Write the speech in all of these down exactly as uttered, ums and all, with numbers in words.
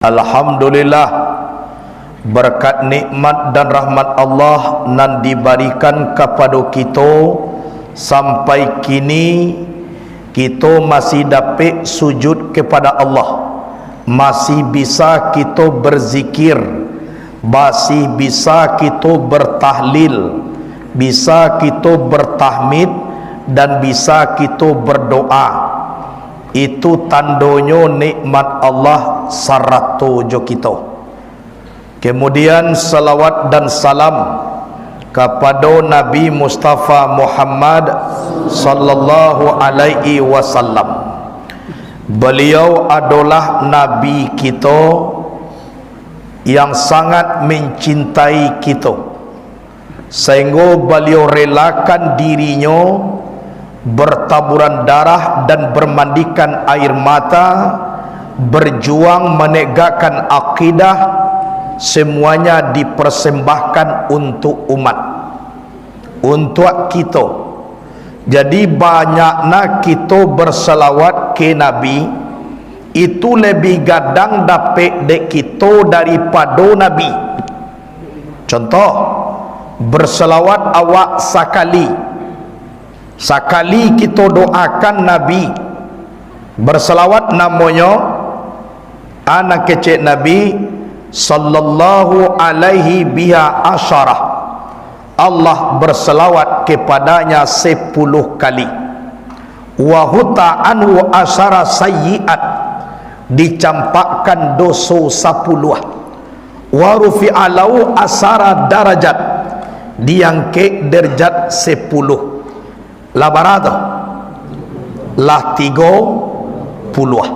Alhamdulillah, berkat nikmat dan rahmat Allah nan dibarikan kapado kito, sampai kini kito masih dapek sujud kepada Allah, masih bisa kito berzikir, masih bisa kito bertahlil, bisa kito bertahmid, dan bisa kito berdoa. Itu tandonyo nikmat Allah sarato jo kito. Kemudian, salawat dan salam kapado Nabi Mustafa Muhammad sallallahu alaihi wasallam. Beliau adolah Nabi kito yang sangat mencintai kito, sahinggo Baliau relakan dirinyo bertaburan darah dan bermandikan air mata, berjuang menegakkan akidah, semuanya dipersembahkan untuk umat, untuk kito. Jadi, banyakna kito bersalawat ke Nabi, itu lebih gadang dapek dek kito daripado Nabi. Contoh, bersalawat awak sakali. Sakali kito doakan Nabi, bersalawat namonyo, a nan kecek Nabi, sallallahu alaihi biha asyarah. Allah bersalawat kepadanya sepuluh kali. Wa huta anhu asyara sayyiat, dicampakkan doso sapuluah. Wa rufi'a lahu asyara darajat, diangkek derajat sepuluh. Lah bara tu? Lah tigo puluah.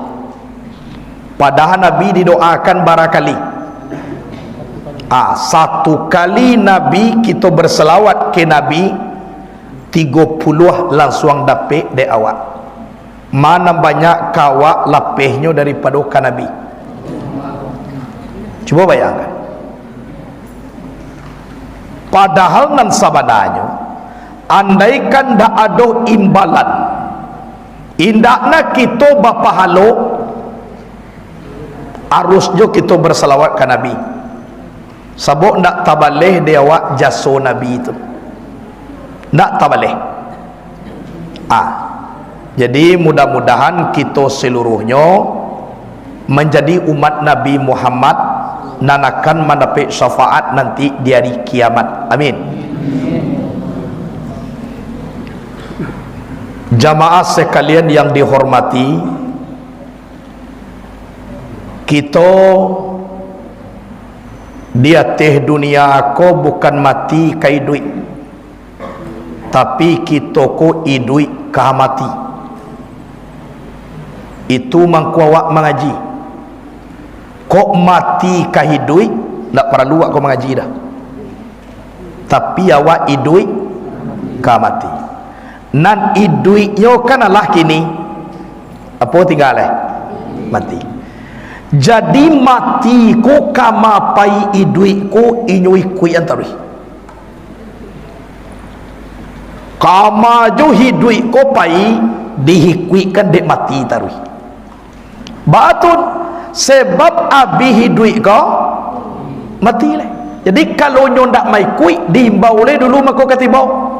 Padahal Nabi didoakan bara kali? Ah, satu kali Nabi, kito bersalawat ke Nabi, tigo puluah langsuang dapek dek awak. Ma nan banyak ka awak lapehnyo daripado ka Nabi? Cubo bayangkan. Padahal nan sabananyo, andaikan ndak ado imbalan, indakna kito bapahalo, arusnyo kito bersalawat ka Nabi. Sabab ndak tabaleh dek awak jaso Nabi tu. Ndak tabaleh. Ah. Jadi, mudah-mudahan kito seluruhnyo manjadi umat Nabi Muhammad nan akan mandapek syafaat nanti di hari kiamat. Amin. Jamaah sekalian yang dihormati, kito di ateh dunia ko bukan mati ka iduik, tapi kito ko iduik ka mati. Itu mangko awak mangaji. Kok mati ka iduik, ndak paralu awak ko mangaji dah. Tapi awak iduik ka mati. Nan iduiknyo kan alah kini, apo tingga lai? Mati. Jadi mati ko kama pai iduik ko inyo ikuikan taruih. Kama jo iduik ko pai diikuikan dek mati taruih. Batul. Sebab abih iduik ko, mati lai. Jadi, kalau nyo ndak maikuik, diimbau lai dulu mako ka tibo.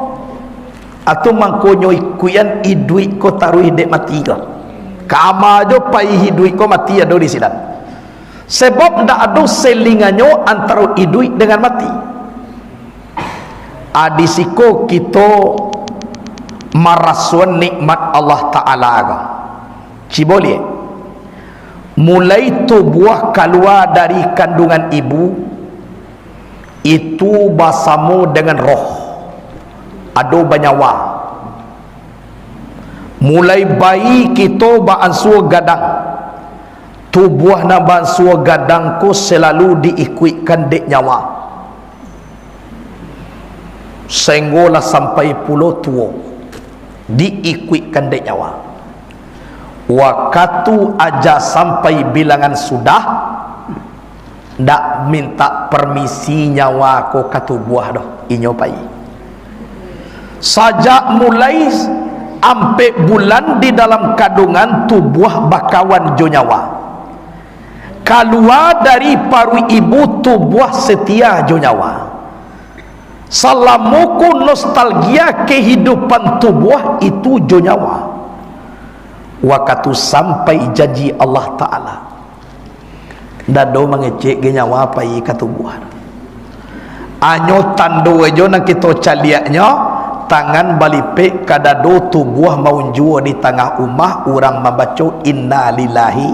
Atau mangko nyo ikuikan iduik ko taruih dek mati ko. Kama jo pai iduik ko mati ado di sinan. Sebab ndak ado selinganyo antaro iduik dengan mati. A, di siko kito marasoan nikmat Allah Ta'ala ko. Cubo liek. Mulai tubuah kalua dari kandungan ibu, itu basamo dengan roh. Ado banyawa. Mulai bayi kito baansua gadang, tubuah nan baansua gadang ko salalu diikuikkan dek nyawa. Sainggo lah sampai pulo tuo, diikuikkan dek nyawa. Wakatu aja sampai bilangan sudah, ndak mintak permisi nyawa ko ka tubuah doh, inyo pai. Sajak mulai ampek bulan di dalam kandungan, tubuah bakawan jo nyawa. Kalua dari paruik ibu tubuah setia jo nyawa. Salamo ko nostalgia kehidupan tubuah itu jo nyawa. Wakatu sampai janji Allah Ta'ala, ndak ado mangecek ge nyawa pai ka tubuah. Anyo tando ajo nan kito caliaknyo, tangan balipek ka dado, tubuah maunjua di tangah umah, urang mambaco, "Innalillahi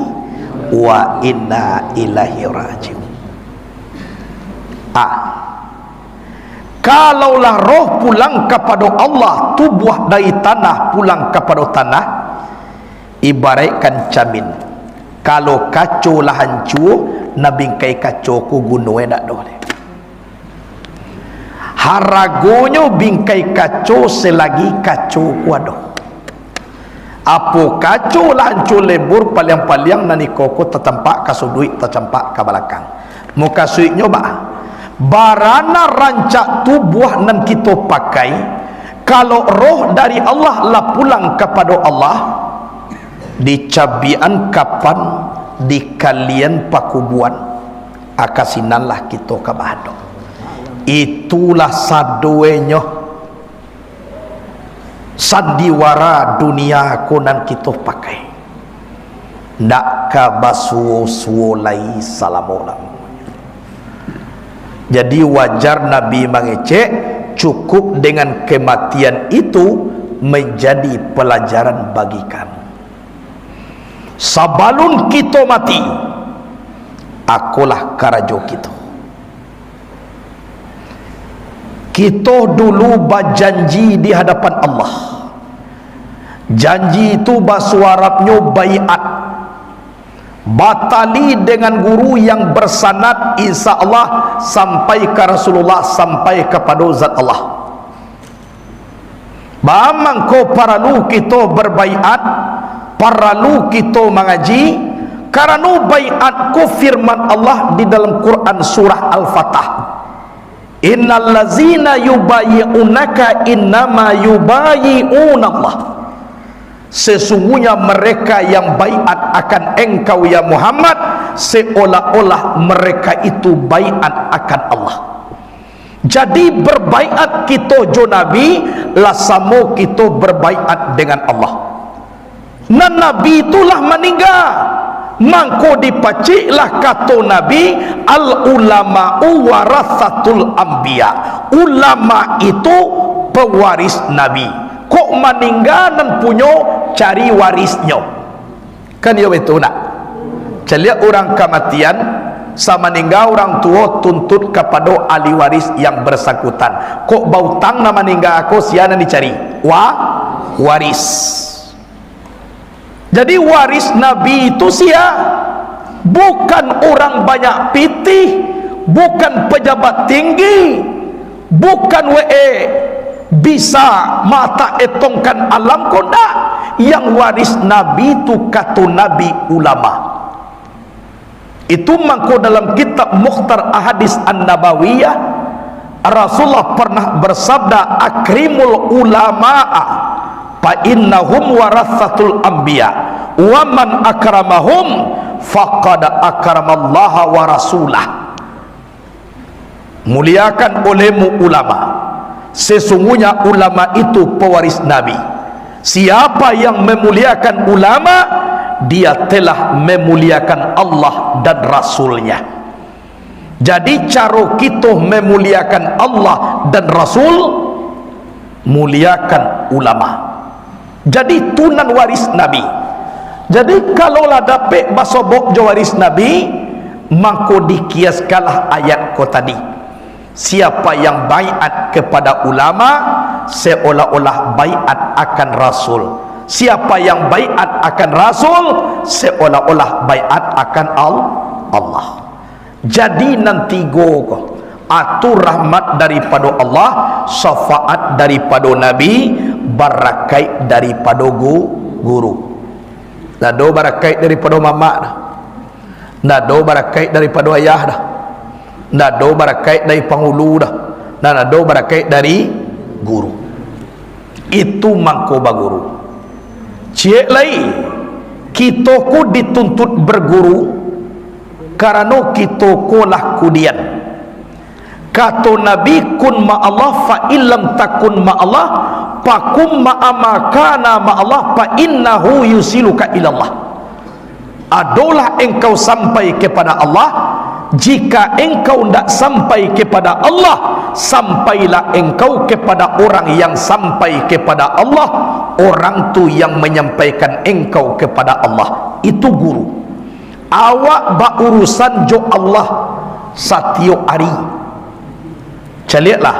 wa inna ilaihi rajiun." Ah. Kalaulah roh pulang kapado Allah, tubuah dari tanah pulang kapado tanah, ibaraikkan camin. Kalau kaco lah hancua, nan bingkai kaco ko guno e ndak ado lai. Haragonyo bingkai kaco selagi kaco ko ado. Apo kaco lah hancua lebur, paliang-paliang nan iko ko tatampak ka suduik, tacampak ka balakang. Mukasuiknyo baa? Barana rancak tubuah nan kito pakai, kalau roh dari Allah lah pulang kapado Allah, dicabiakan kapan, dikalian pakubuan, a ka sinanlah kito ka bahadok. Itulah sadoenyo sandiwara dunia ko nan kito pakai, ndak ka basuo-suo lai salamo-lamonyo. Jadi, wajar Nabi mangecek, cukup dengan kematian itu menjadi pelajaran bagi kamu. Sabalun kito mati, akolah karajo kito. Kito dulu bajanji di hadapan Allah. Janji itu baso Arabnyo baiat. Batali dengan guru yang bersanad, insya Allah, sampai ka Rasulullah, sampai kapado Zat Allah. Baa mangko paralu kito berbaiat, paralu kito mangaji, karano baiat ko firman Allah di dalam Quran surah Al-Fatah, "Innal ladzina yubayi'unaka innama yubayi'unallah." Sesungguhnya mereka yang baiat akan engkau, ya Muhammad, seolah-olah mereka itu baiat akan Allah. Jadi, berbaiat kito jo Nabi, lah samo kito berbaiat dengan Allah. Nan Nabi tu lah maningga, mangko dipaciklah kato Nabi, "Al ulama'u warasatul anbiya." Ulama itu pewaris Nabi. Kok maningga nan punyo, cari warisnyo. Kan iyo baitu nak? Caliak urang kamatian, samaningga urang tuo, tuntut kapado ahli waris yang bersangkutan. Kok bautang nan maningga ko, sia nan dicari? Wa-, waris. Jadi, waris Nabi itu sia? Bukan urang banyak pitih, bukan pejabat tinggi, bukan we bisa matak etongkan alam ko, ndak. Yang waris Nabi tu, kato Nabi, ulama. Itu mangko dalam kitab Mukhtar Ahadits An-Nabawiyah, Rasulullah pernah bersabda, "Akrimul ulama'a, fa innahum warasatul anbiya, wa man akramahum, faqad akramallaha wa rasulah." Muliakan olehmu ulama. Sesungguhnya ulama itu pewaris Nabi. Siapa yang memuliakan ulama, dia telah memuliakan Allah dan Rasul-Nya. Jadi, caro kito memuliakan Allah dan Rasul, muliakan ulama. Jadi, tu nan waris Nabi. Jadi, kalau lah dapek basobok jo waris Nabi, mangko dikiaskanlah ayat ko tadi. Siapa yang baiat kepada ulama, seolah-olah baiat akan Rasul. Siapa yang baiat akan Rasul, seolah-olah baiat akan Al-, Allah. Jadi, nan tigo ko, atu rahmat daripado Allah, syafaat daripado Nabi, barakaik daripado gu-, guru. Ndak ado barakaik daripado mamak doh. Ndak ado barakaik daripado ayah doh. Ndak ado barakaik dari pangulu doh. Ndak ado barakaik dari guru. Itu mangko baguru. Ciek lai, kito ko dituntut berguru, karano kito ko lah kudian. Kato Nabi, "Kun ma'allah, fa illam takun ma'allah, fakum ma'a ma kana ma'allah, fa innahu yusiluka ilallah." Adolah engkau sampai kepada Allah. Jika engkau ndak sampai kepada Allah, sampailah engkau kepada orang yang sampai kepada Allah. Orang tu yang menyampaikan engkau kepada Allah. Itu guru. Awak baurusan jo Allah satiok ari. Caliaklah,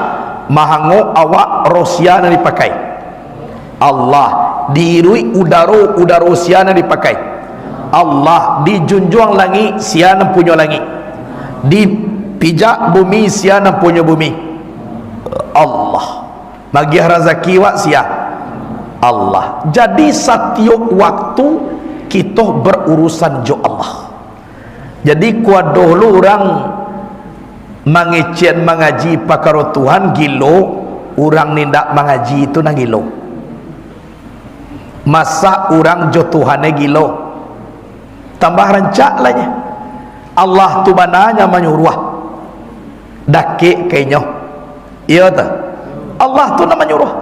mahango awak, rosia nan dipakai Allah, diiruik udaro, udaro sia nan dipakai Allah, dijunjuang langik, sia nan punyo langik, dipijak bumi, sia nan punyo bumi Allah, magiah razaki wak sia Allah. Jadi satiok waktu kito berurusan jo Allah. Jadi, kok ado lo urang mangecek mangaji pakaro Tuhan, gilo, urang nan indak mangaji tu nan gilo. Masak urang jo Tuhan e gilo. Tambah rancak lah nyo. Allah tu bana nyo manyuruah. Dakek ka inyo. Iyo tu. Allah tu nan manyuruah.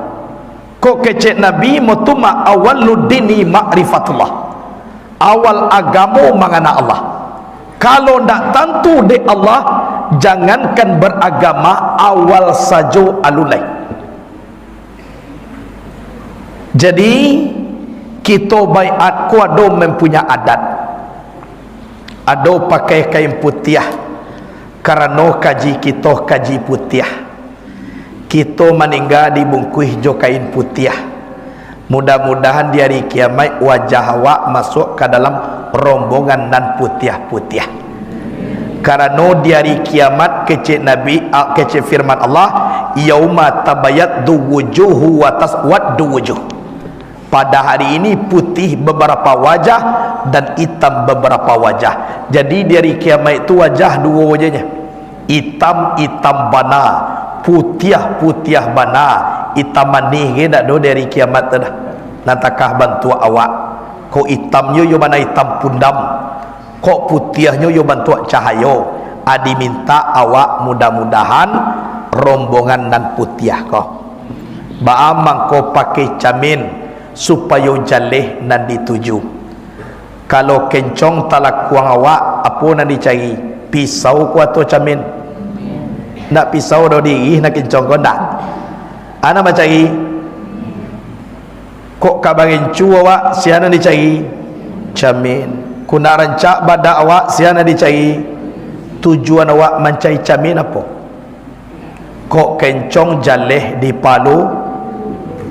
Kok kecek Nabi, mutuma awalud dini ma'rifatullah. Awal agamo mangana Allah. Kalau ndak tantu dek Allah, jangankan beragama, awal sajo alun lai. Jadi, kito baiat ko ado mempunyai adat. Ado pakai kain putiah, karano kaji kito kaji putiah. Kito maningga dibungkuih jo kain putiah. Mudah-mudahan di ari kiamaik wajah awak masuak ka dalam rombongan nan putiah-putiah. Karano di ari kiamat, kecek Nabi, a, kecek firman Allah, "Yauma tabayyaddu wujuhu wa taswaddu wujuh." Pada hari ini putih beberapa wajah dan itam beberapa wajah. Jadi di ari kiamaik tu wajah duo wajahnya. Itam-itam bana, putiah-putiah bana, itam manih ge ndak do di ari kiamat tu dah. Nan takah bantuak awak. Kok itamnyo yo bana itam pundam, kok putiahnyo yo bantuak cahayo, a dimintak awak mudah-mudahan rombongan nan putiah ko. Baa mangko pakai camin, supayo jaleh nan dituju. Kalau kencong talakuang awak, apo nan dicari? Pisau ko atau camin? Ndak pisau doh, dirih nan kencong ko ndak. A nan bacari? Kok ka barincu awak, sia nan dicari? Camin. Kok ndak rancak badak awak, sia nan dicari? Tujuan awak mancari camin apo? Kok kencong jaleh di palu,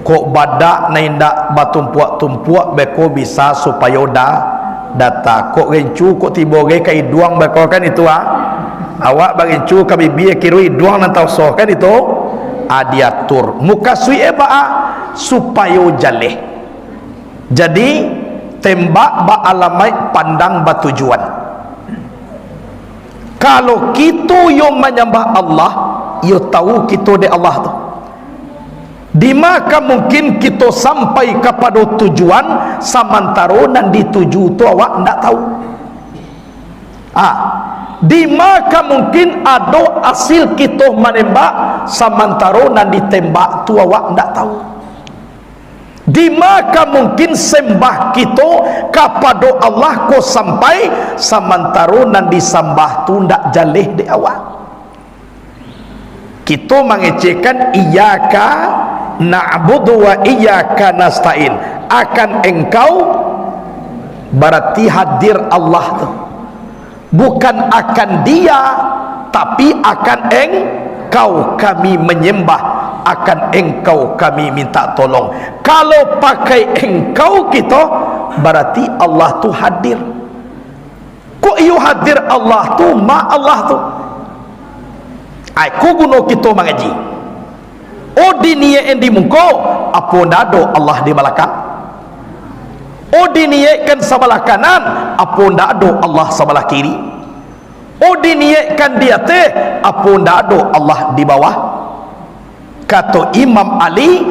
kok badak nan indak batumpuak-tumpuak beko bisa supayo da-, data. Kok rincu, kok tibo ge ka iduang beko kan itu, ah. Awak barincu ka bibia, kiro iduang nan taosoh kan itu, ah, diatur. Mukasuik e baa? Supayo jaleh. Jadi, tembak baalamaik, pandang batujuan. Kalau kito yo manyambah Allah, yo tahu kito dek Allah tu. Dima ka mungkin kito sampai kapado tujuan, samantaro nan dituju tu awak ndak tahu? Ah, dima ka mungkin ado asil kito manembak, samantaro nan ditembak tu awak ndak tahu? Dima ka mungkin sembah kito kapado Allah ko sampai, samantaro nan disambah tu ndak jaleh dek awak? Kito mangecekkan, "Iyyaka na'budu wa iyyaka nasta'in." Akan Engkau, barati hadir Allah tu. Bukan akan Dia, tapi akan Engkau kami menyembah, akan Engkau kami minta tolong. Kalau pakai Engkau kito, barati Allah tu hadir. Kok iyo hadir Allah tu, ma Allah tu? Ai, ko guno kito mangaji. Oh, diniaik-an di muko, apo ndak ado Allah di balakang? Oh, diniaikkan sabalah kanan, apo ndak ado Allah sabalah kiri? Oh, diniaikkan di ateh, apo ndak ado Allah di bawah? Kato Imam Ali,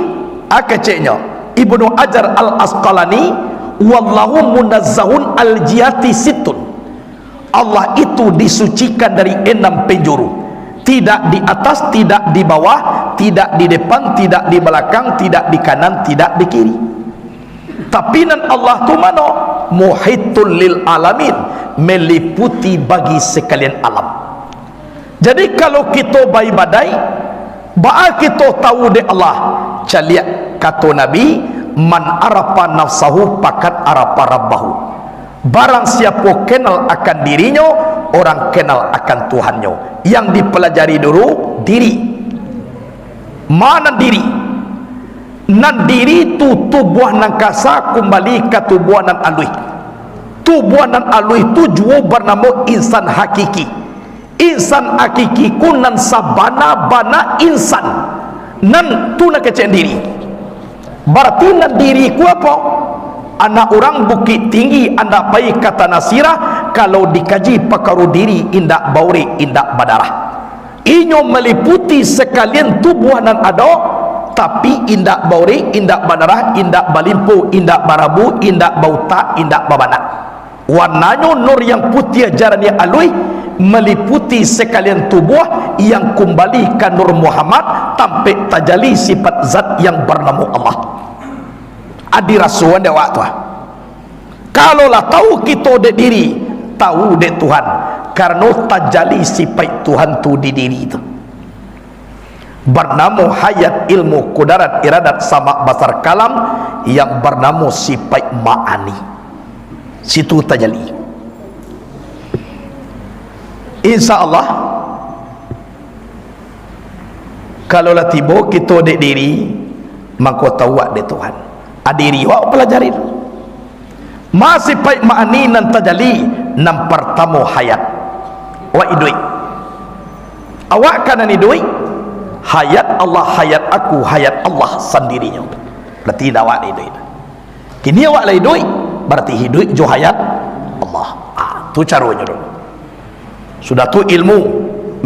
a keceknyo, Ibnu Hajar Al-Asqalani, "Wallahu munazzahun al jihati sittun." Allah itu disucikan dari enam penjuru. Tidak di atas, tidak di bawah, tidak di depan, tidak di balakang, tidak di kanan, tidak di kiri. Tapi nan Allah tu mano? Muhitul lil alamin, meliputi bagi sekalian alam. Jadi, kalau kito baibadaik, baa kito tahu dek Allah? Caliak kato Nabi, "Man arafa nafsahu, fakat arafa rabbahu." Barang siapo kenal akan dirinyo, orang kenal akan Tuhannyo. Yang dipelajari dulu, diri. Ma nan diri? Nan diri tu tubuah nan kasa kumbali ka tubuah nan aluih. Tubuah nan aluih tu juo banamo insan hakiki. Insan hakiki ko nan sabana-bana insan. Nan tu nan kecek diri. Barati nan diri ko apo? Anak urang Bukik Tinggi andak pai ka Tanah Sirah, kalau dikaji pakaro diri, indak baurek, indak badarah. Inyo maliputi sakalian tubuah nan ado, tapi indak baurek, indak badarah, indak balimpo, indak barabu, indak bautak, indak babanak. Warnanyo nur yang putiah jaraniah aluih, maliputi sakalian tubuah yang kumbali ka Nur Muhammad, tampek tajali sifat zat yang banamo Allah. Adi rasuan dek awak tu, ah. Kalau lah tahu kito dek diri, tahu dek Tuhan, karano tajali sifat Tuhan tu di diri tu. Banamo hayat, ilmu, kudarat, iradat, sama, basar, kalam, yang banamo sifat ma'ani. Situ tajali. Insya Allah, kalau lah tibo kito dek diri, mangko tahu awak dek Tuhan. Ah, diri awak pelajari dulu. Ma sifat ma'ani nan tajali, nan partamo hayat. Awak iduik. Awak ka nan iduik, hayat Allah, hayat aku, hayat Allah sandirinyo. Berarti indak awak iduik. Kini awak lah iduik, berarti iduik jo hayat Allah. Ah, tu caronyo dulu. Sudah tu ilmu,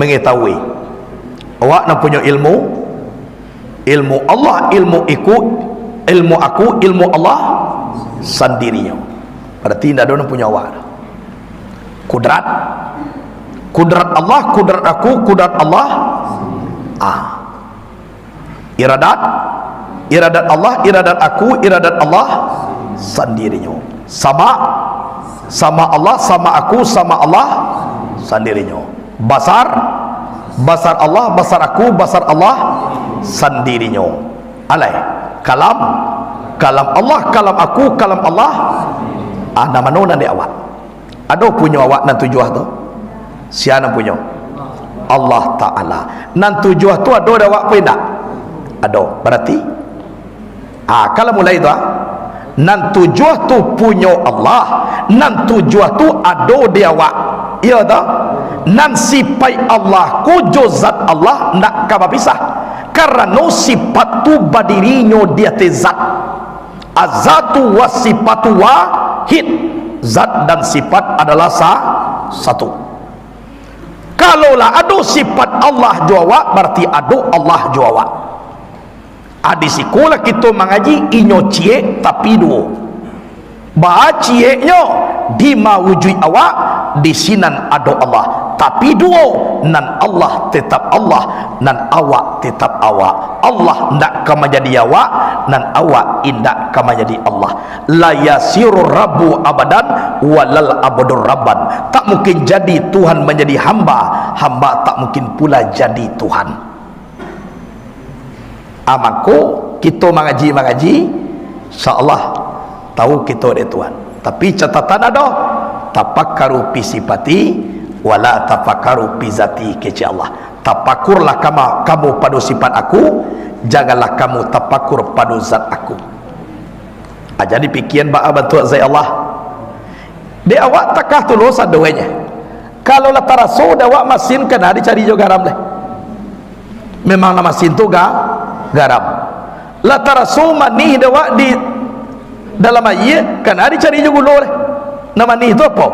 mengetahui. Awak nan punyo ilmu, ilmu Allah, ilmu iku, ilmu aku, ilmu Allah sandirinyo. Berarti indak ado nan punyo awak. Kudrat, kudrat Allah, kudrat aku, kudrat Allah. Ah. Iradat, iradat Allah, iradat aku, iradat Allah sandirinyo. Sama, sama Allah, sama aku, sama Allah sandirinyo. Basar, basar Allah, basar aku, basar Allah sandirinyo. Alai, kalam, kalam Allah, kalam aku, kalam Allah. Ah, nan mano nan dek awak? Ado punyo awak nan tujuah tu? Sia nan punyo? Allah Ta'ala. Nan tujuah tu ado dek awak apo indak? Ado. Berarti, ah, kalau mulai tu, ah, nan tujuah tu punyo Allah, nan tujuah tu ado di awak. Iyo tu? Nan sifat Allah ko jo zat Allah ndak ka bapisah. Karano sifat tu badirinyo di ateh zat. Az-zatu was sifatu wahid. Zat dan sifat adalah sa-, satu. Kalau lah ado sifat Allah jo awak, berarti ado Allah jo awak. Ah, di sikolah kito mangaji, inyo ciek tapi duo. Baa cieknyo? Di ma wujuik awak, di sinan ado Allah. Tapi duo, nan Allah tetap Allah, nan awak tetap awak. Allah ndak ka manjadi awak, nan awak indak ka manjadi Allah. La yasirur rabbu abadan, walal abdu rabban. Tak mungkin jadi Tuhan manjadi hamba, hamba tak mungkin pula jadi Tuhan. Ah, mako, kito mangaji-mangaji, insya Allah, tahu kito dek Tuhan. Tapi catatan ado, tafakkaru fi sifati, wala tafakkaru fi zati, kecek Allah. Tafakurlah kama-, kamu pado sifat Aku, janganlah kamu tafakur pado zat Aku. Ah, jadi pikian baa bantuak zat Allah. Dek awak takah tu lo sadoenyo. Kalau lah taraso dek awak masin, kana dicari jo garam deh. Memang lah masin tu ga-, garam. Lah taraso manih dek awak di dalam aia, kana dicari jo gulo deh. Nan manih tu apo?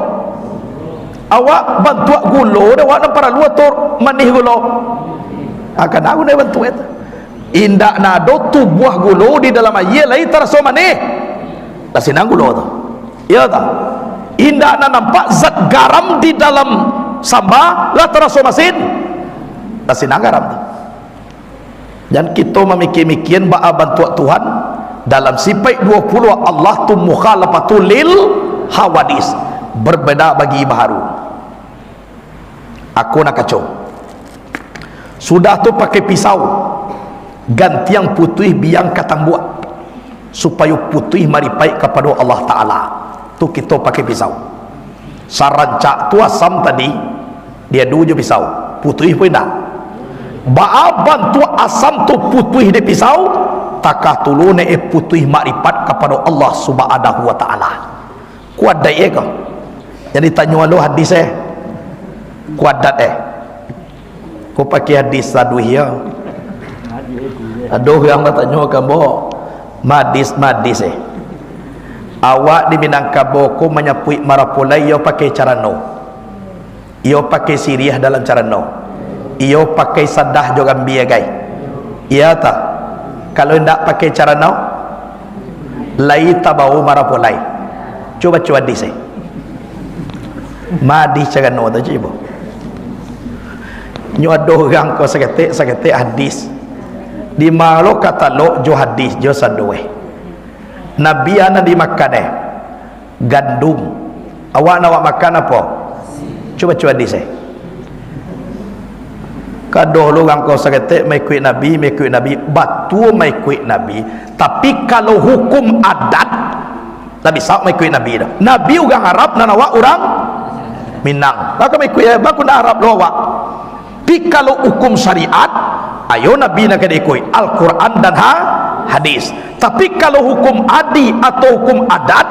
Awak bantuak gulo dek awak nan paralu atau manih gulo? Ah, kana guno bantuak itu. Indak nan ado tubuah gulo di dalam aia lai taraso manih. Lah sinan gulo tu. Iyo tak? Indak nak nampak zat garam di dalam samba, lah taraso masin. Lah sinan garam tu. Jan kito mamikir-mikir baa bantuak Tuhan. Dalam sipaik duo puluah, Allah tu mukhalafatul lil hawadis, berbeda bagi baharu. Aku nak kaco. Sudah tu pakai pisau, gantiang putuih biang ka tambuak, supayo putuih maripaik kapado Allah Ta'ala. Tu kito pakai pisau. Sarancak tu asam tadi, diadu jo pisau, putuih pun indak. Baa bantuak asam tu putuih dek pisau, takah tu lo ne eh putuih makripat kapado Allah Subhanahu wa Ta'ala. Kuadat eh ko. Jadi tanyo lo hadis eh. Kuadat eh. Ko pakai hadis saduih yo. Aduh, yang batanyo ka ambo, madis-madis eh. Awak di Minangkabau ko manyapuik marapulai yo pakai carano. Iyo pakai siriah dalam carano. Iyo pakai sadah jo gambia, gai. Iya ta? Kalau indak pakai carano, lai tabao marapulai. Cubo baco hadis eh. Madis carano tu cubo. Nyo ado urang ko saketek-saketek hadis. Di ma lo ka talok jo hadis jo saduih. Nabi anan dimakan eh. Gandum. Awak nak awak makan apo? Cubo, cubo hadis eh. Kadoh lo urang ko saketek maikuik Nabi, maikuik Nabi, batua maikuik Nabi. Tapi kalau hukum adat, ndak bisa maikuik Nabi doh. Nabi urang Arab, nan awak urang Minang. Mako maikuik, eh, baku ndak Arab lo awak. Tapi kalau hukum syariat, ayo Nabi nan ka diikuik, Al-Quran dan ha-, hadis. Tapi kalau hukum adi atau hukum adat,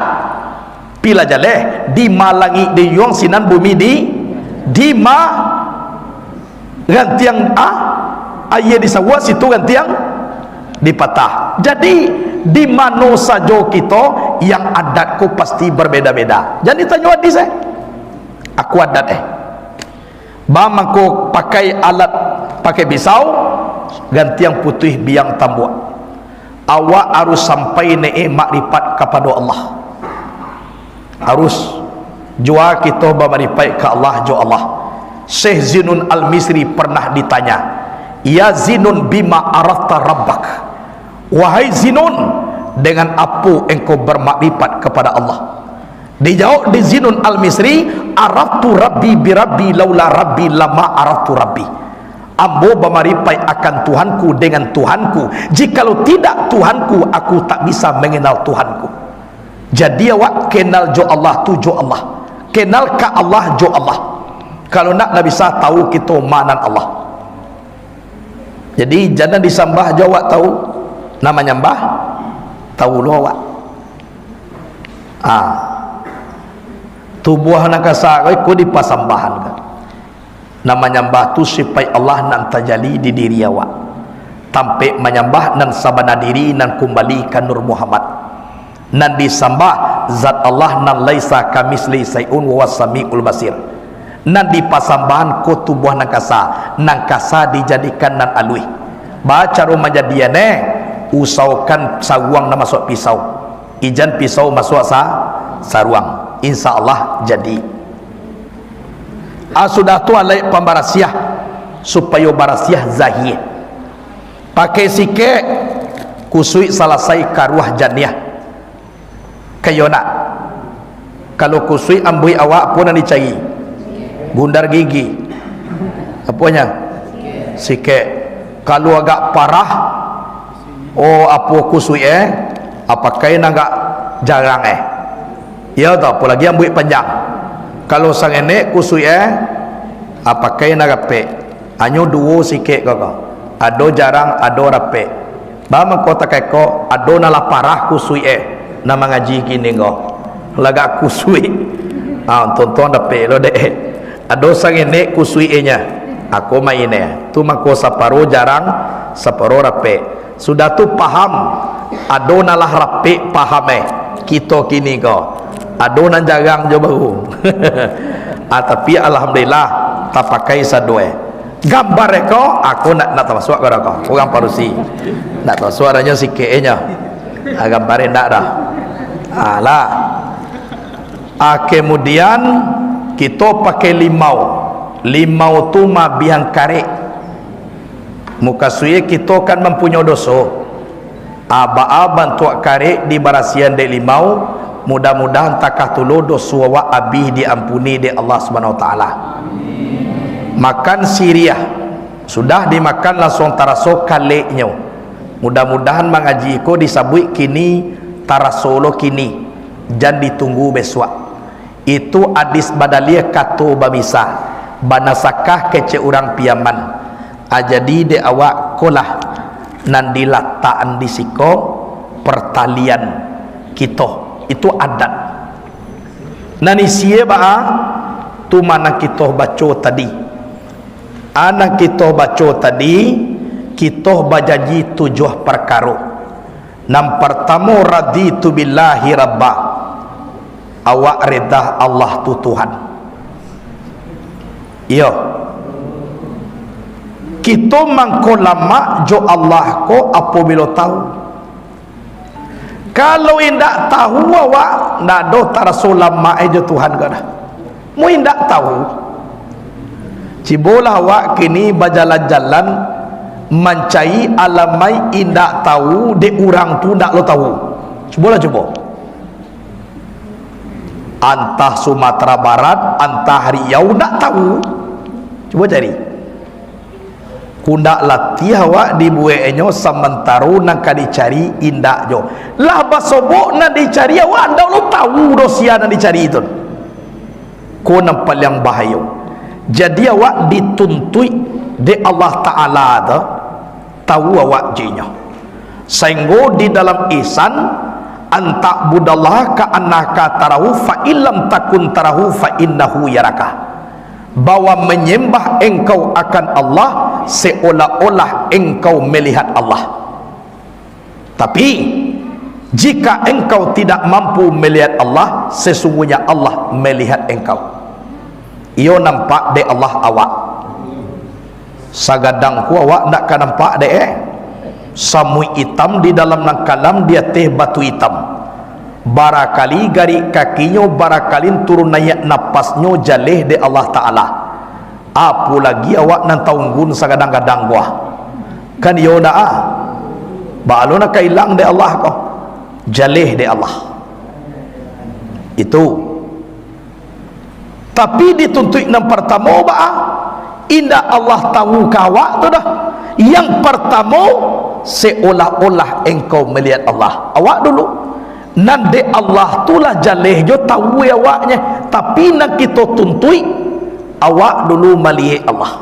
pila jaleh, di ma langik diyuang, sinan bumi di, di ma rantiang, ah, aia disauak, situ rantiang dipatah. Jadi, di mano sajo kito, yang adat ko pasti berbeda-beda. Jan ditanyo hadis eh. Aku adat eh. Ba mangko pakai alat, pakai pisau, gantiang putuih biang tambuak. Awak harus sampai ne eh makrifat kapado Allah. Harus. Jua kito bamaripaik ka Allah jo Allah. Syekh Zinun Al-Misri pernah ditanya, "Ya Zinun, bima arafta rabbak?" Wahai Zinun, dengan apo engkau bermakrifat kepada Allah? Dijawab di Zinun Al-Misri, "Araftu Rabbi bi Rabbi, laula Rabbi lama araftu Rabbi." Ambo bamaripaik akan Tuhanku dengan Tuhanku. Jikalau tidak Tuhanku, aku tak bisa mengenal Tuhanku. Jadi awak kenal jo Allah tu jo Allah. Kenal ka Allah jo Allah. Kalau nak, ndak bisa tahu kito ma nan Allah. Jadi, jan disambah jo awak tahu. Nan manyambah, tahu lo awak. Ah. Tubuah nan kasa ko iko dipasambahan ka. Nan manyambah tu sipaik Allah nan tajali di diri awak. Tampek manyambah nan sabana diri nan kumbali ka Nur Muhammad. Nan disambah zat Allah nan laisa kamitslihi syai'un wa huwas samiul basir. Nan dipasambahan ko tubuah nan kasa, nan kasa dijadikan nan aluih. Baa caro manjadian eh? Usahokan saruang nan masuak pisau. Ijan pisau masuak sa-, saruang. Insya Allah jadi. Ah, sudah tu alaik pambarasiah, supayo barasiah zahia. Pakai sikek, kusuik salasai karuah janiah. Kayo nak. Kalau kusuik ambuik awak, apo nan dicari? Gundar gigi. Aponyo? Sikek. Kalau agak parah, oh, apo kusuik eh, ah, pakai nan agak jarang eh. Iyo tu, apolai ambuik panjang. Kalau sangenek kusuik eh, ah, pakai nan rapek. Hanyo duo sikek ko ko. Ado jarang, ado rapek. Ba mangko takah ko, ado nan lah parah kusuik eh, nan mangaji kini ko. Lagak kusuik. Ah, untuang-untuang dapek lo dek. Ado sangenek kusuik eh nya. Ako main eh. Tu mangko saparo jarang, saparo rapek. Sudah tu paham, ado nan lah rapek paham eh, kito kini ko. Ado nan jarang jo baru. Ah, tapi alhamdulillah, tapakai saduo eh. Gambar eh ko, ako nak, nak tamasuak ko dah ko. Urang padusi. Nak tamasuak adonyo sikek eh nyo. Ah, gambar eh ndak dah. Alah. Ah, kemudian, kito pakai limau. Limau tu maabihan karek. Mukasuik kito kan mampunyoi doso. Ah, baa bantuak karek dibarasiahan dek limau, mudah-mudahan takah tu lo doso awak abih diampuni dek Allah Subhanahu Wa Taala. Makan siriah, sudah dimakan langsuang taraso kaleknyo. Mudah-mudahan mangaji ko disabuik kini, taraso lo kini, jan ditunggu besuak. Itu hadis badaliah kato bamisa, banasakah kecek urang Piaman. Ah, jadi dek awak ko lah nan dilatakan di siko pertalian kito. Itu adat. Nan isie baa, tu ma nan kito baco tadi. Ah, nan kito baco tadi, kito bajanji tujuah parkaro. Nan partamo, raditu billahi rabba. Awak reda Allah tu Tuhan. Iyo. Kito mangko lamak jo Allah ko apabilo tahu. Kalau indak tahu awak, ndak doh taraso lamak e jo Tuhan ko doh. Mun indak tahu, cubolah awak kini bajalan-jalan mancari alamaik indak tahu dek urang tu ndak lo tahu. Cubolah cubo. Antah Sumatera Barat, antah Riau, ndak tahu. Cubo cari. Kundak latiah awak dibueknyo, samantaro nan ka dicari indak jo. Lah basobok nan dicari, awak ndak lo tahu doh sia nan dicari tu. Ko nan paliang bahayo. Jadi awak dituntuik dek Allah Taala tu, tahu awak jo inyo. Sainggo di dalam ihsan, "An ta'budallaha ka'annaka tarahu, fa illam takun tarahu, fa innahu yaraka." Bahwa manyambah engkau akan Allah, seolah-olah engkau malihat Allah. Tapi, jika engkau tidak mampu malihat Allah, sesungguhnya Allah malihat engkau. Iyo nampak dek Allah awak. Sagadang ko awak ndak ka nampak dek e. Samuik itam di dalam nan kalam, di ateh batu itam. Barakali garik kakinyo, barakali turun naiak napasnyo jaleh dek Allah Taala. Apo lagi awak nan taunggun sagadang-gadang ko ah. Kan iyo ndak ah? Baa lo nan ka ilang dek Allah ko? Jaleh dek Allah. Itu. Tapi dituntuik nan partamo baa? Indak Allah tahu ka awak tu doh. Yang partamo, seolah-olah engkau malihat Allah. Awak dulu. Nan dek Allah tu lah jaleh jo tahu awaknyo. Tapi nan kito tuntuik, awak dulu maliek Allah.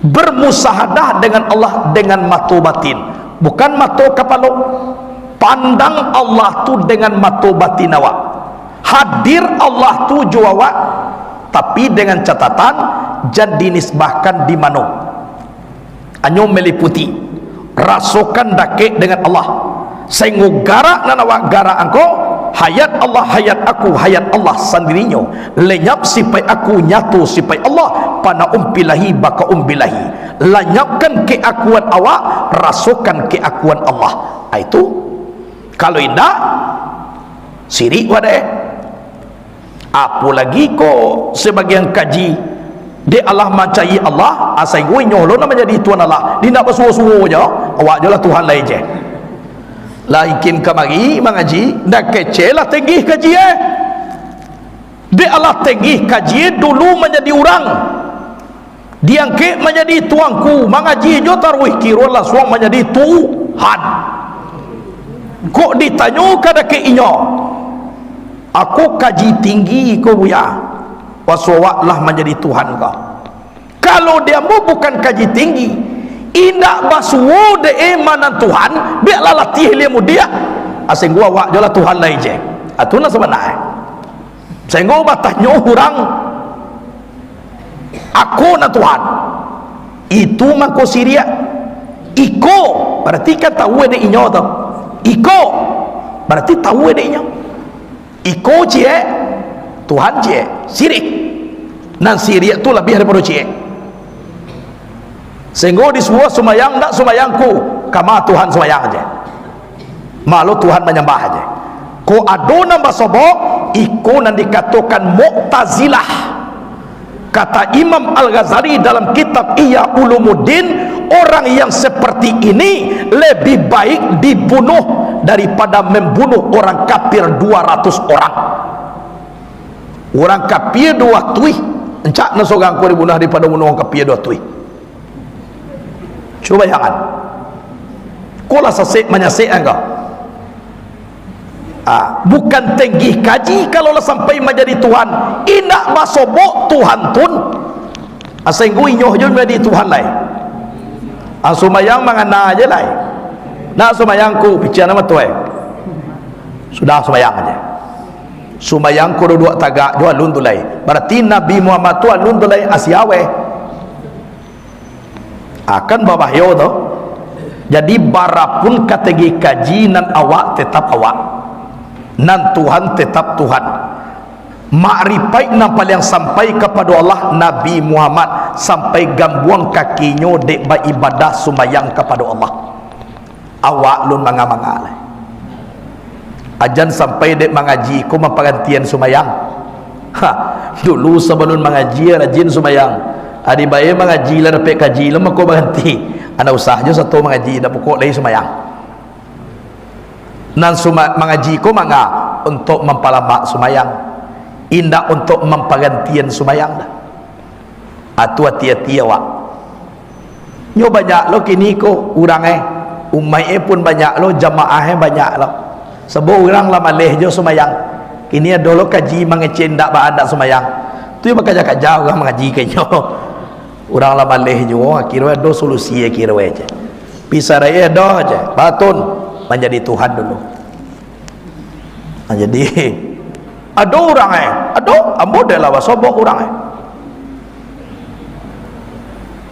Bermusahadah dengan Allah dengan mato batin, bukan mato kapalo. Pandang Allah tu dengan mato batin awak. Hadir Allah tu jo awak, tapi dengan catatan, jan dinisbahkan di mano. Hanyo maliputi, rasokan dakek dengan Allah. Sainggo garak nan awak garak angko, hayat Allah, hayat aku, hayat Allah sandirinyo. Lenyap sipaik aku, nyato sipaik Allah, panaum bilahi, bakaum bilahi. Lanyapkan keakuan awak, rasokan keakuan Allah. Ah, itu. Kalau indak, sirik wadah. Apo lagi ko sabagian kaji, dek alah mancari Allah, asa inyo lo nan manjadi Tuhan Allah, di nak basuo-suo jo, awak jo lah Tuhan lai je. Lah ikin kamari mangaji, ndak kecek lah tenggi kaji e. Dek alah tenggi kaji e dulu manjadi urang. Diangkek manjadi tuangku, mangaji jo taruih kiro langsuang manjadi Tuhan. Kok ditanyo ka dakek inyo, "Ako kaji tinggi ko, Buya, paso awak lah manjadi Tuhan ko." Kalau di ambo bukan kaji tinggi, indak basuo dek e ma nan Tuhan, biaklah latiah ilmu diak. Asa inyo awak jo lah Tuhan lai je. Ah, tu nan sabananyo. Sainggo batanyo urang, "Ako nan Tuhan." Itu mangko siriak. "Iko," bararti kan tahu dek inyo tu. "Iko," bararti tahu dek inyo. "Iko ciek, Tuhan ciek." Sirik. Nan siriak tu labiah daripado ciek. Sainggo disuruah sumbayang, ndak sumbayang ko, kama Tuhan sumbayang je. Malo Tuhan manyambah je. Ko Oh, ado nan basobok, iko nan dikatokan Mu'tazilah. Kata Imam Al-Ghazali dalam kitab Ihya Ulumuddin, orang yang seperti ini lebih baik dibunuh daripada membunuh orang kafir dua ratus orang. Urang kapia dua tuih, rancak nan sorang ko dibunuah daripado bunuah urang kapia dua tuih. Cubo bayangan. Ko lah sasek manyasek angka. Ah, bukan tenggih kaji kalau lah sampai manjadi Tuhan. Indak basobok Tuhan tun. Ah, sainggo inyo jo manjadi Tuhan lai. Ah, sumbayang mangana je lai. Nak sumbayang ko, pician nama tu, eh. Sudah sumbayang aja. Sumbayang ko duduak tagak jo alun tu lai. Barati Nabi Muhammad tu alun tu lai asia weh. Akan babahayo tu. Jadi, barapun kategori kaji nan awak tetap awak. Nan Tuhan tetap Tuhan. Makrifaik nan paliang sampai kapado Allah, Nabi Muhammad sampai gambuang kakinyo dek baibadah sumbayang kapado Allah. Awak lun manga-manga lai. Ajan sampai dek mangaji ko mampagantian sumayang. Ha, dulu sabalun mangaji rajin sumayang. Adi bae mangaji lah dapek kaji lah mako baganti. Anda usah jo sato mangaji, dak pokok lai sumayang. Nan suma-, mangaji ko manga untuk mampalamak sumayang, indak untuk mampagantian sumayang dah. Atu ati-ati awak. Nyo banyak lo kini ko urang eh. Umaik eh pun banyak lo, jamaah eh banyak lo. Sabab urang lah maleh jo sumayang. Kini ado lo kaji mangecek ndak ba-, ndak sumayang. Tu yo bakaja-kaja urang mangaji ka inyo. Urang lah maleh juo, akhirnyo ado solusi akhirnyo je. Pisah raya ado je. Batun manjadi Tuhan dulu. Nah, jadi, ado urang eh, ado, ambo dek lah basobok urang eh.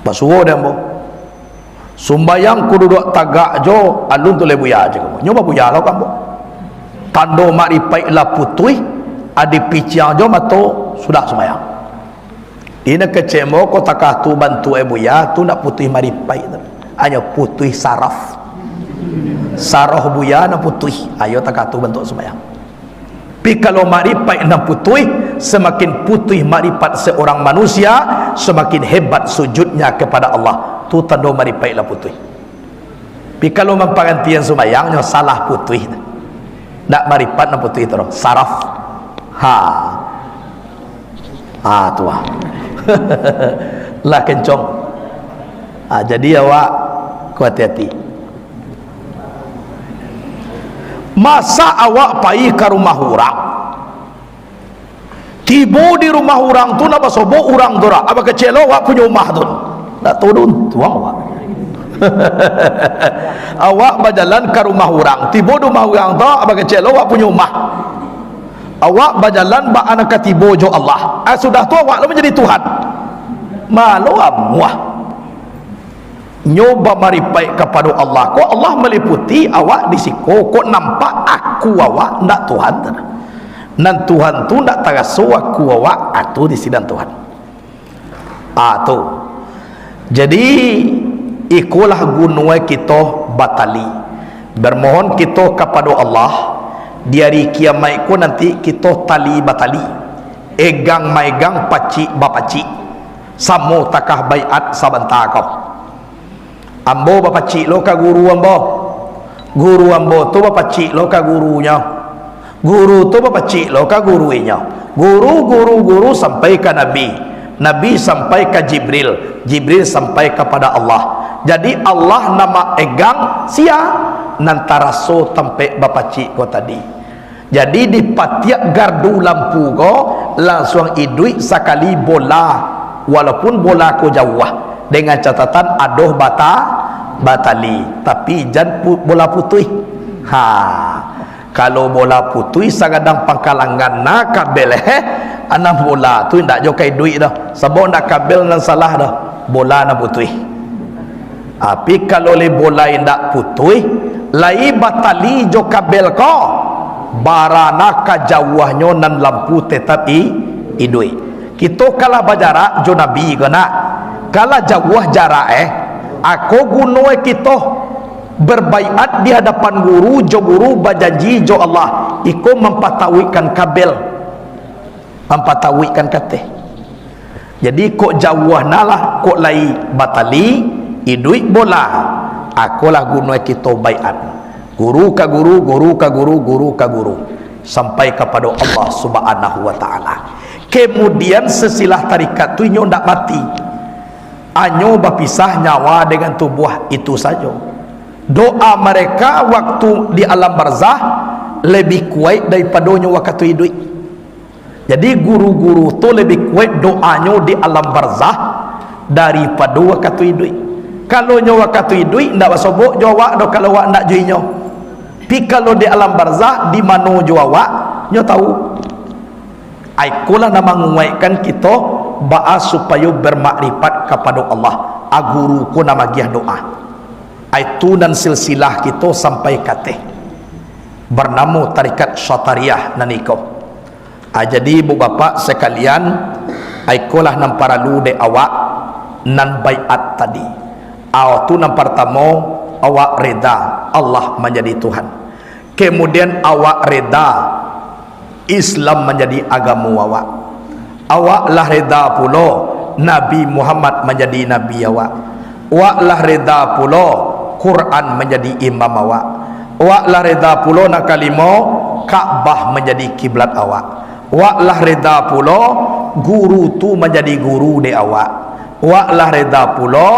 Basuo dek ambo. Sumbayang ko duduak tagak jo, alun tu lai buya je ka ambo. Nyo babuya lo ka ambo. Tando makrifaik lah putuih, adi piciang jo mato, sudah sumbayang. Ina kecek ambo ko takah tu bantuak eh buya, tu ndak putuih makrifaik tu. Hanyo putuih saraf. Saraf buya nan putuih. Ayo takah tu bantuak sumbayang. Pi kalau makrifaik nan putuih, samakin putuih makrifat seorang manusia, samakin hebat sujudnya kepada Allah. Tu tando makrifaik lah putuih. Pi kalau mampagantian sumbayang, nyo salah putuih. Ndak makrifaik nan putuih tu, saraf. Ha. Ha, tu ah. Lah kencong. Ha, jadi awak ko ati-ati. Masa awak pai ka rumah urang, tibo di rumah urang tu, nak basobok urang tu dak, abah kecek lo awak punyo umah tu. Ndak tahu untuang awak. Awak bajalan ka rumah urang, tibo di rumah urang tu, abah kecek lo awak punyo umah. Awak bajalan bak anak katibo jo Allah. Ah, sudah tu awak lo manjadi Tuhan. Malo amuah. Nyo bamaripaik kapado Allah. Kok Allah maliputi awak di siko, kok nampak aku awak ndak Tuhan tu. Nan Tuhan tu ndak taraso aku awak, ah, tu di sinan Tuhan. Ah, tu. Jadi, ikolah gunoe kito batali. Bermohon kito kapado Allah, di ari kiamaik ko nanti kito tali batali. Egang maegang, pacik bapacik. Samo takah baiat sabanta ko. Ambo bapacik lo ka guru ambo. Guru ambo tu bapacik lo ka gurunyo. Guru tu bapacik lo ka guru inyo. Guru, guru, guru sampai ka Nabi. Nabi sampai ka Jibril. Jibril sampai kapada Allah. Jadi Allah nan maegang sia? Nan taraso tampek bapacik ko tadi. Jadi, di patiak gardu lampu ko, lansuang iduik sakali bola, walaupun bola ko jauah, dengan catatan adoh bata-, batali, tapi jan pu-, bola putuih. Ha, kalau bola putuih sagadang pangkalangan na kabel, eh, anam bola tu indak jo ka iduik doh, sabab ndak kabel nan salah doh, bola nan putuih. Tapi kalau lai bola indak putuih, lai batali jo kabel ko, barana ka jauahnyo nan lampu tetap i-, iduik. Kito kalah bajarak jo Nabi ko nak. Kalah jauah jarak, eh. Ako guno, eh, kito. Berbaiat di hadapan guru, jo guru bajanji jo Allah, iko mampatauikkan kabel, mampatauikkan kateh. Jadi, kok jauah nah lah, kok lai batali, iduik bola, akolah guno kito baiat. Guru ka guru, guru ka guru, guru ka guru, sampai kapado Allah Subhanahu wa Ta'ala. Kemudian, silsilah tarikat tu inyo ndak mati. Hanyo bapisah nyawa dengan tubuah, itu sajo. Doa mereka waktu di alam barzah lebih kuaik daripadonyo wakatu iduik. Jadi, guru-guru tu lebih kuaik doanyo di alam barzah daripado wakatu iduik. Kalau nyo wakatu iduik, ndak basobok jo awak doh, kalau awak ndak jo inyo. Tapi kalau di alam barzah, di mano jo awak, nyo tahu. Ai, ikolah nan manguaikkan kito, baa supayo bermakrifat kapado Allah. A, guru ko nan magiah doa. Ai, tu nan silsilah kito sampai kateh, bernamo Tarikat Syatariah nan iko. A, jadi, ibu bapak sakalian, a, ikolah nan paralu dek awak nan baiat tadi. A, tu nan partamo, awak reda Allah manjadi Tuhan. Kemudian, awak reda Islam manjadi agamo awak. Awak lah reda pulo Nabi Muhammad manjadi nabi awak. Awak lah reda pulo Quran manjadi imam awak. Awak lah reda pulo, nan kalimo, Ka'bah manjadi kiblat awak. Awak lah reda pulo guru tu manjadi guru dek awak. Awak lah reda pulo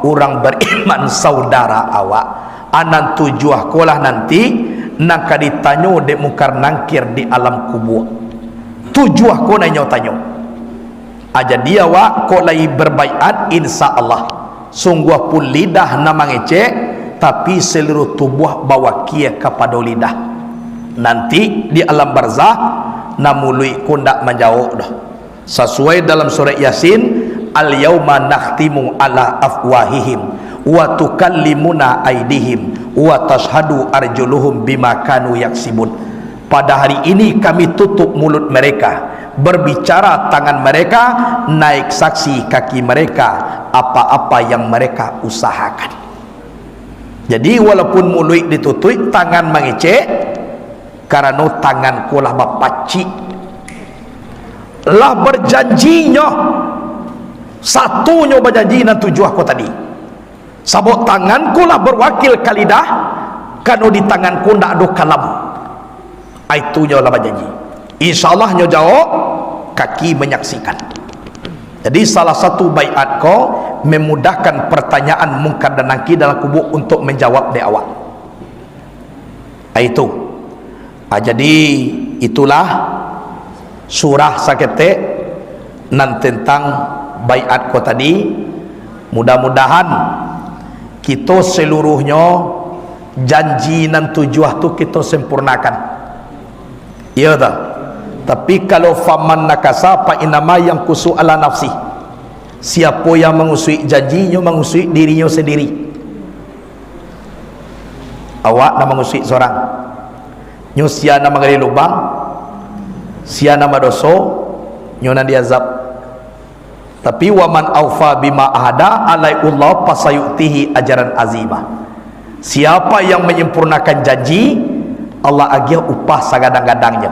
urang beriman saudara awak. A, nan tujuah ko lah nanti nan ka ditanyo dek Mungkar Nangkir di alam kubua. Tujuah ko nan inyo tanyo. A, jadi awak kok lai berbaiat, insya Allah. Sungguahpun lidah nan mangecek, tapi saluruah tubuah bawakia kapado lidah. Nanti di alam barzah, nan muluik ko ndak manjawok doh. Sasuai dalam surat Yasin, "Al-yauma nakhtimu ala afwahihim, wa tukallimuna aidihim, wa tashhadu arjuluhum bima kanu yaksibun." Pada hari ini Kami tutup mulut mereka, berbicara tangan mereka, naik saksi kaki mereka, apa-apa yang mereka usahakan. Jadi, walaupun muluik ditutuik, tangan mangecek, karano tangan ko lah bapacik. Lah berjanji nyo, sato nyo bajanji nan tujuah ko tadi. Sabab tangan ko lah berwakil ka lidah, karano di tangan ko ndak ado kalam. Itu nyo lah bajanji. Insya Allah nyo jawok, kaki menyaksikan. Jadi, salah satu baiat ko memudahkan pertanyaan Mungkar dan Nangkir dalam kubur untuk menjawab dek awak. Itu. Ah, jadi, itulah surah saketek nan tentang baiat ko tadi. Mudah-mudahan kito seluruhnyo janji nan tujuah tu kito sempurnakan. Iyo toh? Tapi kalau faman nakasa fa innama yankusu ala nafsi. Siapo yang mangusuik janji, nyo mangusuik dirinyo sendiri. Awak nan mangusuik sorang. Nyo sia nan magali lubang, sia nan badoso, nyo nan diazab. Tapi, "Wa man aufa bima ahada alaihi Allah fasayu'tihi ajaran azima." Siapa yang menyempurnakan janji, Allah agiah upah sagadang-gadangnyo.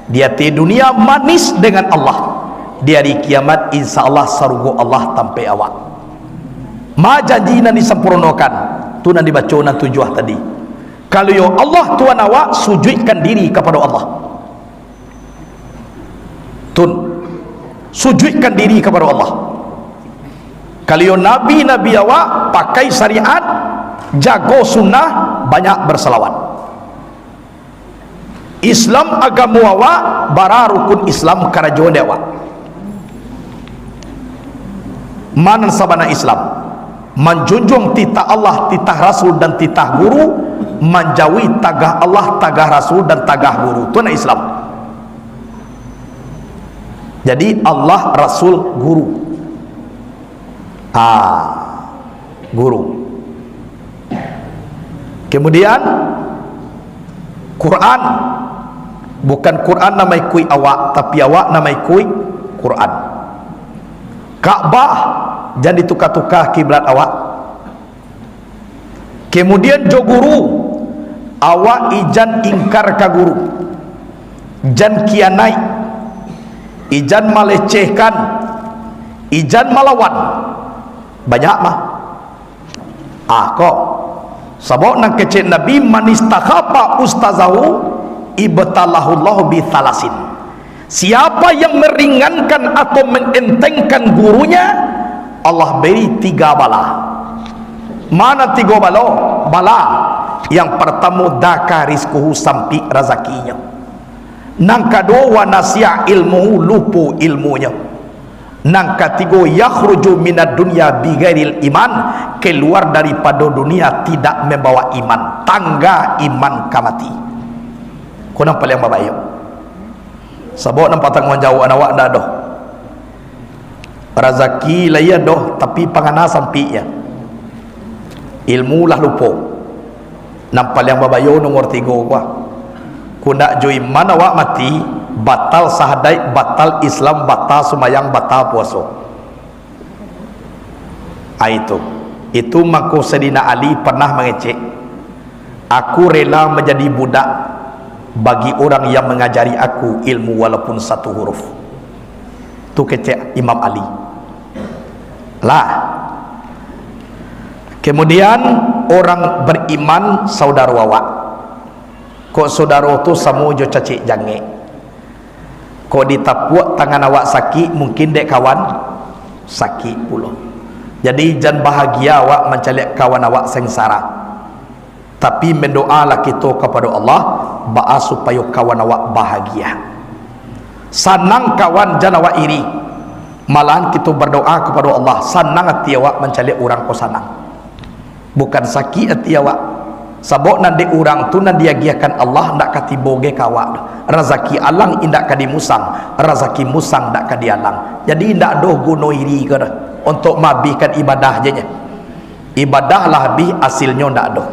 Di ateh dunia manis dengan Allah, di hari kiamat, insya Allah, sarugo Allah tampek awak. Ma janji nan disampurnokan, tu nan dibaco nan tujuah tadi. Kalau yo Allah Tuhan awak, sujuikkan diri kapado Allah. Tun, sujuikkan diri kapado Allah. Kalau yo nabi-nabi awak, pakai syariat, jago sunnah, banyak bersalawat. Islam agamo awak, bara rukun Islam karajo dek awak. Ma nan sabana Islam? Manjunjuang titah Allah, titah Rasul, dan titah guru, manjauhi tagah Allah, tagah Rasul, dan tagah guru. Tu nan Islam. Jadi, Allah, Rasul, guru. Ah, guru. Kemudian, Quran. Bukan Quran nan maikuik awak, tapi awak nan maikuik Quran. Ka'bah, jan dituka-tuka kiblat awak. Kemudian jo guru, awak ijan ingkar ka guru, jan kianaik, ijan malecehkan, ijan malawan. Banyak mah. Ah, ko. Sabab nan kecek Nabi, "Man istakhafa ustazahu, ibtalahullahu bi thalasin." Siapa yang meringankan atau mengentengkan gurunya, Allah beri tiga bala. Mana tiga bala? Bala. Yang pertama, daka rizquhu, sampik razakinyo. Nan kaduo, wa nasiya ilmuhu, lupo ilmunyo. Nan katigo, yakhruju minad dunya bighairil iman, keluar daripado dunia tidak membawa iman, tangga iman ka mati. Ko nan paliang babayo. Sabab nan patangguang jawab awak ndak doh. Razaki lai ado, tapi pangana sampik ya. Ilmu lah lupo. Nan paliang babayo nomor tigo ko ah. Kok ndak jo iman awak mati, batal sahadaik, batal Islam, batal sumayang, batal puaso. Ah, itu. Itu mangko Saidina Ali pernah mangecek, "Aku rela manjadi budak bagi orang yang mangajari aku ilmu walaupun satu huruf." Tu kecek Imam Ali. Lah. Kemudian, orang beriman saudaro awak. Kok saudaro tu samo jo cacik jangek. Kok ditapuak tangan awak sakik, mungkin dek kawan sakik pulo. Jadi, jan bahagia awak mancaliak kawan awak sengsara. Tapi, mandoalah kito kapado Allah, baa supayo kawan awak bahagia. Sanang kawan, jan awak iri. Malahan kito badoa kapado Allah, sanang ati awak mancaliak urang ko sanang. Bukan sakik ati awak. Sabab nan dek urang tu nan diagiahkan Allah ndak ka tibo ge ka awak. Razaki alang indak ka dimusang, razaki musang ndak ka dialang. Jadi indak doh guno iri ko doh, untuak maabihkan ibadah je nyo. Ibadah lah abih, asilnyo ndak doh.